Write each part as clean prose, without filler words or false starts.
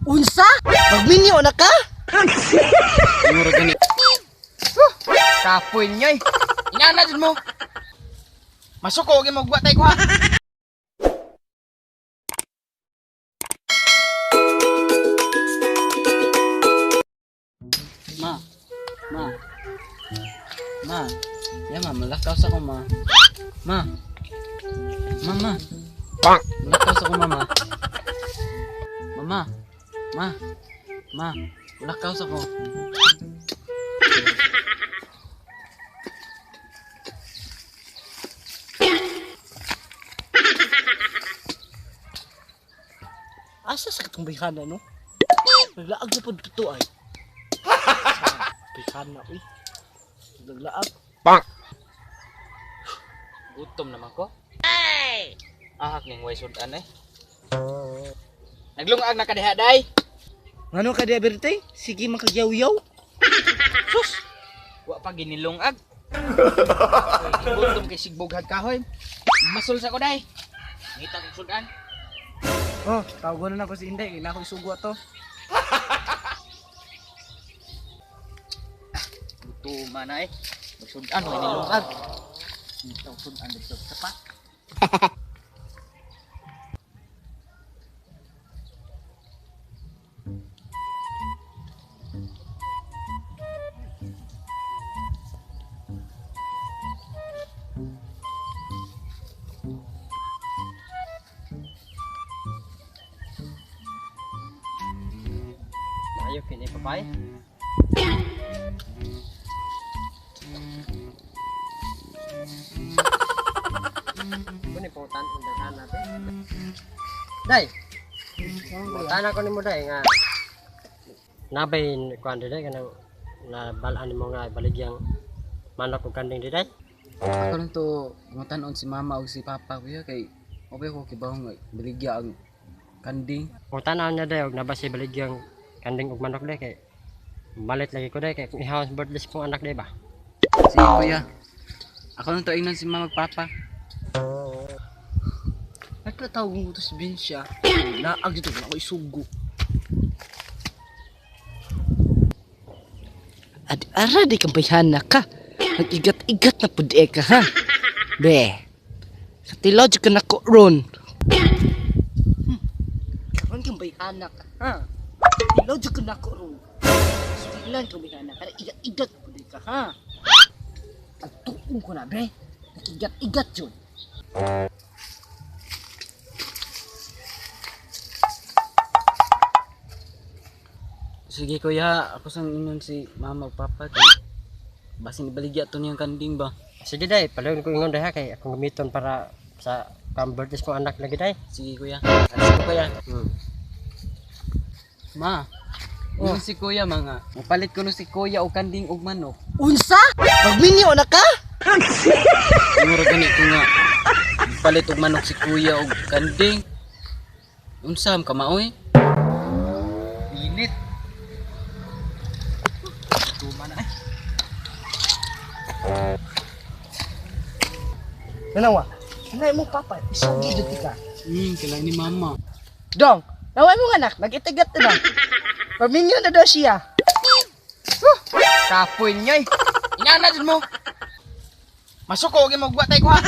Unsa? Magminyo na ka? Mura gani. Kapoy niyo eh. Inana jud mo. Masuko gyud mo tay ko ha. Ma. Ma. Ma. Ya ma, malakaw sa ko ma. Ma. Mama. Bonk. Malakaw sa ko mama. Mama. Ma. Ma. Malakaw sa ko. Asa sa katong bayhana no? Naglaag na pud to ay. Bayhana uy. Naglaag. Bonk. Gutom naman ko. Ahak ning way sudan eh. Naglungag na kadiha day. Ngano ka di aberte? Sige makagyaw-yaw. Sus. Wa pa ginilungag. Gutom kay sigboghag kahoy. Masul sa ko day. Ngita kong sudan. Oh, tawagan na ko si Inday, kay na ako isugwa to. Gutom na eh. Magsudan way nilungag. Ngita kong sudan dito sa pa. Maayo kini papay. Kuni pangutan ang daghan natin. Day. Pangutan ako nimo day nga nabay kuan day kanang nabalaan nimo nga baligyang manok ug kanding day. Ako lang to matanon si mama o si papa kuya kay okay ko kibaw nga baligya ang kanding. Pangutan niya day og naba si baligyang kanding ug manok day kay malit lagi ko day kay kung ihaw birthday kong anak day ba. Sige kuya. Ako lang to ingnan si mama ug papa. Nagkatawag ko to si Binsya. Naag dito na ako isugo. Ad ara di kang bayhana ka. Nag-igat-igat na pud eh ka ha. Be. Katilaw jud ka na ko ron. Karon kang bayhana ka ha. Katilaw jud ka na ko ron. Stilan kang bayhana ka. Igat-igat na pud eh ka ha. Pagtuong ko na be. Nag-igat-igat jud. Sige kuya, ako sang ingnan si mama ug papa kay basin ibaligya to niyang kanding ba. Sige day, palayon ko ingon day ha kay akong gamiton para sa kuan birthday kong anak lagi day. Sige kuya. Sige kuya. Ma. Oh. Si kuya mga. Mupalit ko no si kuya og kanding og manok. Unsa? Magminyo na ka? Mura gani ko nga. Palit og manok si kuya og kanding. Unsa am ka maoy? Init. Tuma na eh. Nanawa, anay mo papa, isugi jud ka. Kailangan ni mama. Dong, naway mo anak, nag-itigat na. Paminyo na daw siya. Kapoy niyo eh. Inana jud mo. Masuko gyud mo tay ko ha.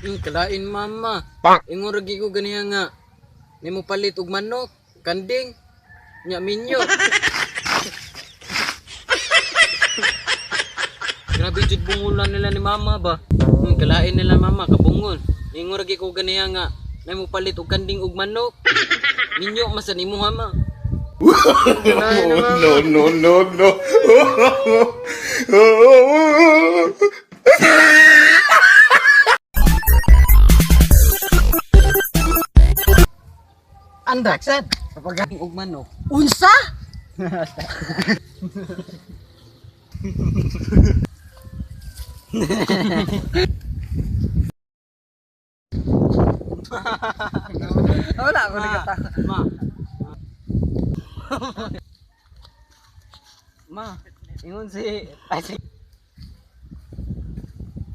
Kalain mama. Bonk. Ingon ra gyud ko ganiha nga. Nimo palit og manok, kanding, nya minyo. Grabe jud bungulan nila ni mama ba. Kalain nila mama kabungol. Ingon ra gyud ko ganiha nga. Nimo palit og kanding og manok. Minyo masan imo ha ma. No, no, no, no. Andak sad. Kapag og manok. Unsa? Wala ako nagkata. Ma. Ma, ingon si ay si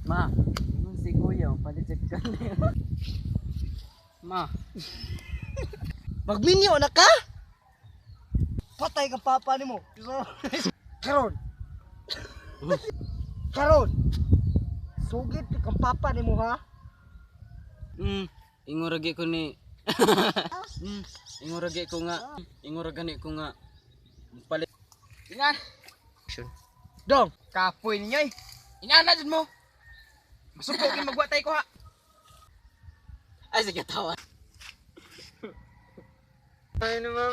Ma, ingon si kuya, palit sa kanding. Ma, Magminyo na ka? Patay kang papa nimo. Karon. Karon. Sugit kang papa nimo, ha? Inguragi ko ni. Inguragi ko nga. Inguragani ko nga. Palit. Ingan. Dong, Kapoy ninyo eh. Ingana jud mo. Masuko kay magwatay ko ha. Ay, sige, tawa. Ay, naman.